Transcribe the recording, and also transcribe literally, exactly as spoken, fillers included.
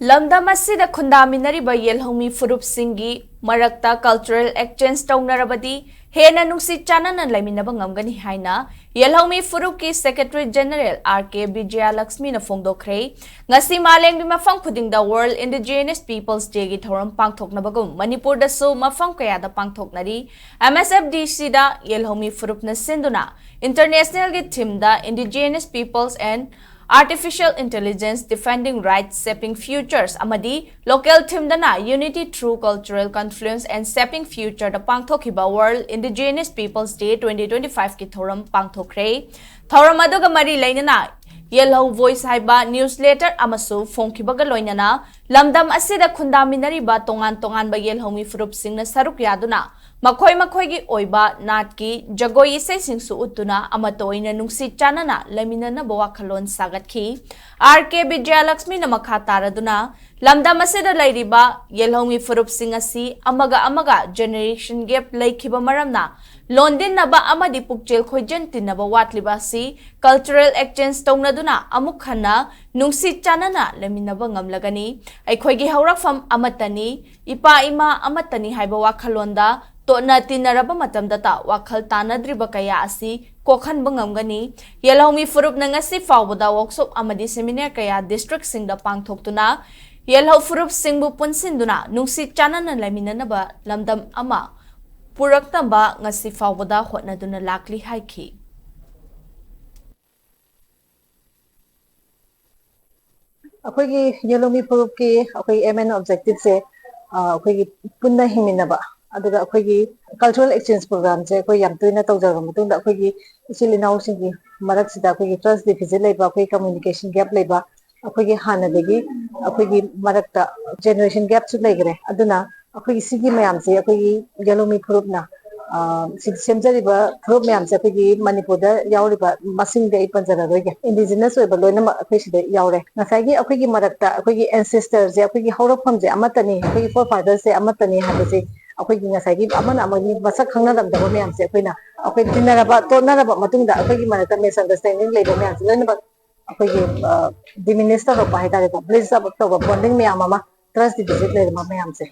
ꯂꯝꯗꯝ ꯑꯁꯤꯗ ꯈꯨꯟꯗꯥꯃꯤꯟꯅꯔꯤꯕ ꯌꯦꯜꯍꯧꯃꯤ ꯐꯨꯔꯨꯞꯁꯤꯡꯒꯤ ꯃꯔꯛꯇ cultural exchange ꯇꯧꯅꯔꯕꯗꯤ ꯍꯦꯟꯅ ꯅꯨꯡꯁꯤ ꯆꯥꯟꯅꯅ ꯂꯩꯃꯤꯟꯅꯕ ꯉꯝꯒꯅꯤ ꯍꯥꯏꯅ ꯌꯦꯜꯍꯧꯃꯤ ꯐꯨꯔꯨꯞꯀꯤ Secretary General R K ꯕꯤꯖꯌꯂꯛꯁꯃꯤꯅ ꯐꯣꯡꯗꯣꯛꯈ꯭ꯔꯦ꯫ ꯉꯁꯤ ꯃꯥꯂꯦꯝꯒꯤ ꯃꯐꯝ ꯈꯨꯗꯤꯡꯗ World Indigenous Peoples Dayꯒꯤ ꯊꯧꯔꯝ ꯄꯥꯡꯊꯣꯛꯅꯕꯒꯨꯝ ꯃꯅꯤꯄꯨꯔꯗꯁꯨ ꯃꯐꯝ ꯀꯌꯥꯗ ꯄꯥꯡꯊꯣꯛꯅꯔꯤ꯫ MSFDCꯗ ꯌꯦꯜꯍꯧꯃꯤ ꯐꯨꯔꯨꯞꯅ ꯁꯤꯟꯗꯨꯅ Internationalꯒꯤ themeꯗ Indigenous Peoples and Artificial Intelligence, Defending Rights, Shaping Futures ꯑꯃꯗꯤ local themeꯗꯅ Unity Through Cultural Confluence and Shaping Futureꯗ ꯄꯥꯡꯊꯣꯛꯈꯤꯕ World Indigenous Peoples Day twenty twenty-fiveꯀꯤ ꯊꯧꯔꯝ ꯄꯥꯡꯊꯣꯛꯈ꯭ꯔꯦ꯫ ꯊꯧꯔꯝ ꯑꯗꯨꯒ ꯃꯔꯤ ꯂꯩꯅꯅ Yelhou Voice ꯍꯥꯏꯕ newsletter ꯑꯃꯁꯨ ꯐꯣꯡꯈꯤꯕꯒ ꯂꯣꯏꯅꯅ ꯂꯝꯗꯝ ꯑꯁꯤꯗ ꯈꯨꯟꯗꯥꯃꯤꯟꯅꯔꯤꯕ ꯇꯣꯉꯥꯟ ꯇꯣꯉꯥꯟꯕ ꯌꯦꯜꯍꯧꯃꯤ ꯐꯨꯔꯨꯞꯁꯤꯡꯅ ꯁꯔꯨꯛ ꯌꯥꯗꯨꯅ ꯃꯈꯣꯏ ꯃꯈꯣꯏꯒꯤ ꯑꯣꯏꯕ ꯅꯥꯠꯀꯤ ꯖꯒꯣꯏ ꯏꯁꯩꯁꯤꯡꯁꯨ ꯎꯠꯇꯨꯅ ꯑꯃꯠꯇ ꯑꯣꯏꯅ ꯅꯨꯡꯁꯤ ꯆꯥꯟꯅꯅ ꯂꯩꯃꯤꯟꯅꯅꯕ ꯋꯥꯈꯜꯂꯣꯟ ꯁꯥꯒꯠꯈꯤ꯫ R K ꯕꯤꯖꯌꯂꯛꯁꯃꯤꯅ ꯃꯈꯥ ꯇꯥꯔꯗꯨꯅ ꯂꯝꯗꯝ ꯑꯁꯤꯗ ꯂꯩꯔꯤꯕ ꯌꯦꯜꯍꯧꯃꯤ ꯐꯨꯔꯨꯞꯁꯤꯡ ꯑꯁꯤ ꯑꯃꯒ ꯑꯃꯒ generation gap ꯂꯩꯈꯤꯕ ꯃꯔꯝꯅ ꯂꯣꯟꯗꯤꯟꯅꯕ ꯑꯃꯗꯤ ꯄꯨꯛꯆꯦꯜ ꯈꯣꯏꯖꯟ ꯇꯤꯟꯅꯕ ꯋꯥꯠꯂꯤꯕ ꯑꯁꯤ cultural exchange ꯇꯧꯅꯗꯨꯅ ꯑꯃꯨꯛ ꯍꯟꯅ ꯅꯨꯡꯁꯤ ꯆꯥꯟꯅꯅ ꯂꯩꯃꯤꯟꯅꯕ ꯉꯝꯂꯒꯅꯤ꯫ ꯑꯩꯈꯣꯏꯒꯤ ꯍꯧꯔꯛꯐꯝ ꯑꯃꯠꯇꯅꯤ, ꯏꯄꯥ ꯏꯃꯥ ꯑꯃꯠꯇꯅꯤ ꯍꯥꯏꯕ ꯋꯥꯈꯜꯂꯣꯟꯗ ꯇꯣꯠꯅ ꯇꯤꯟꯅꯔꯕ ꯃꯇꯝꯗꯇ ꯋꯥꯈꯜ ꯇꯥꯅꯗ꯭ꯔꯤꯕ ꯀꯌꯥ ꯑꯁꯤ ꯀꯣꯛꯍꯟꯕ ꯉꯝꯒꯅꯤ꯫ ꯌꯦꯜꯍꯧꯃꯤ ꯐꯨꯔꯨꯞꯅ ꯉꯁꯤ ꯐꯥꯎꯕꯗ workshop ꯑꯃꯗꯤ seminar ꯀꯌꯥ districtꯁꯤꯡꯗ ꯄꯥꯡꯊꯣꯛꯇꯨꯅ ꯌꯦꯜꯍꯧ ꯐꯨꯔꯨꯞꯁꯤꯡꯕꯨ ꯄꯨꯟꯁꯤꯟꯗꯨꯅ ꯅꯨꯡꯁꯤ ꯆꯥꯟꯅꯅ ꯂꯩꯃꯤꯟꯅꯅꯕ ꯂꯝꯗꯝ ꯑꯃ ꯄꯨꯔꯛꯅꯕ ꯉꯁꯤ ꯐꯥꯎꯕꯗ ꯍꯣꯠꯅꯗꯨꯅ ꯂꯥꯛꯂꯤ ꯍꯥꯏꯈꯤ꯫ ꯑꯩꯈꯣꯏꯒꯤ ꯌꯦꯜꯍꯧꯃꯤ ꯐꯨꯔꯨꯞꯀꯤ ꯑꯩꯈꯣꯏꯒꯤ aim and objectiveꯁꯦ, ꯑ, ꯑꯩꯈꯣꯏꯒꯤ ꯄꯨꯟꯅ ꯍꯤꯡꯃꯤꯟꯅꯕ, ꯑꯗꯨꯒ ꯑꯩꯈꯣꯏꯒꯤ cultural exchange programꯁꯦ ꯑꯩꯈꯣꯏ ꯌꯥꯝ ꯇꯣꯏꯅ ꯇꯧꯖꯔꯕ ꯃꯇꯨꯡꯗ ꯑꯩꯈꯣꯏꯒꯤ ꯏꯆꯤꯜ ꯏꯅꯥꯎꯁꯤꯡꯒꯤ ꯃꯔꯛꯁꯤꯗ ꯑꯩꯈꯣꯏꯒꯤ trust deficit ꯂꯩꯕ, ꯑꯩꯈꯣꯏꯒꯤ communication gap ꯂꯩꯕ, ꯑꯩꯈꯣꯏꯒꯤ ꯍꯥꯟꯅꯗꯒꯤ ꯑꯩꯈꯣꯏꯒꯤ ꯃꯔꯛꯇ generation gapꯁꯨ ꯂꯩꯈ꯭ꯔꯦ꯫ ꯑꯗꯨꯅ ꯑꯩꯈꯣꯏꯒꯤ ꯁꯤꯒꯤ ꯃꯌꯥꯝꯁꯦ ꯑꯩꯈꯣꯏꯒꯤ ꯌꯦꯜꯍꯧꯃꯤ ꯐꯨꯔꯨꯞꯅ, ꯑ, ꯁꯤ ꯁꯦꯝꯖꯔꯤꯕ ꯐꯨꯔꯨꯞ ꯃꯌꯥꯝꯁꯦ ꯑꯩꯈꯣꯏꯒꯤ ꯃꯅꯤꯄꯨꯔꯗ ꯌꯥꯎꯔꯤꯕ ꯃꯁꯤꯡꯗꯤ ꯑꯩ ꯄꯟꯖꯔꯔꯣꯏꯒꯦ꯫ Indigenous ꯑꯣꯏꯕ ꯂꯣꯏꯅꯃꯛ ꯑꯩꯈꯣꯏ ꯁꯤꯗ ꯌꯥꯎꯔꯦ꯫ ꯉꯁꯥꯏꯒꯤ ꯑꯩꯈꯣꯏꯒꯤ ꯃꯔꯛꯇ ꯑꯩꯈꯣꯏꯒꯤ ancestorꯁꯦ, ꯑꯩꯈꯣꯏꯒꯤ ꯍꯧꯔꯛꯐꯝꯁꯦ ꯑꯃꯠꯇꯅꯤ, ꯑꯩꯈꯣꯏꯒꯤ forefatherꯁꯦ ꯑꯃꯠꯇꯅꯤ ꯍꯥꯏꯕꯁꯦ ꯑꯩꯈꯣꯏꯒꯤ ꯉꯁꯥꯏꯒꯤ ꯑꯃꯅ ꯑꯃꯒꯤ ꯃꯁꯛ ꯈꯪꯅꯔꯝꯗꯕ ꯃꯌꯥꯝꯁꯦ ꯑꯩꯈꯣꯏꯅ, ꯑꯩꯈꯣꯏ ꯇꯤꯟꯅꯔꯕ, ꯇꯣꯠꯅꯔꯕ ꯃꯇꯨꯡꯗ ꯑꯩꯈꯣꯏꯒꯤ ꯃꯔꯛꯇ misunderstanding ꯂꯩꯕ ꯃꯌꯥꯝꯁꯦ ꯂꯣꯏꯅꯃꯛ ꯑꯩꯈꯣꯏꯒꯤ ꯗꯤꯃꯤꯅꯤꯁ ꯇꯧꯔꯛꯄ ꯍꯥꯏꯇꯥꯔꯦꯀꯣ, ꯕ꯭ꯂꯤꯆ ꯑꯞ ꯇꯧꯕ ꯕꯣꯟꯗꯤꯡ ꯃꯌꯥꯝ ꯑꯃ, ꯇ꯭ꯔꯁ ꯗꯤꯐꯤꯁꯤꯠ ꯂꯩꯔꯝꯕ ꯃꯌꯥꯝꯁꯦ꯫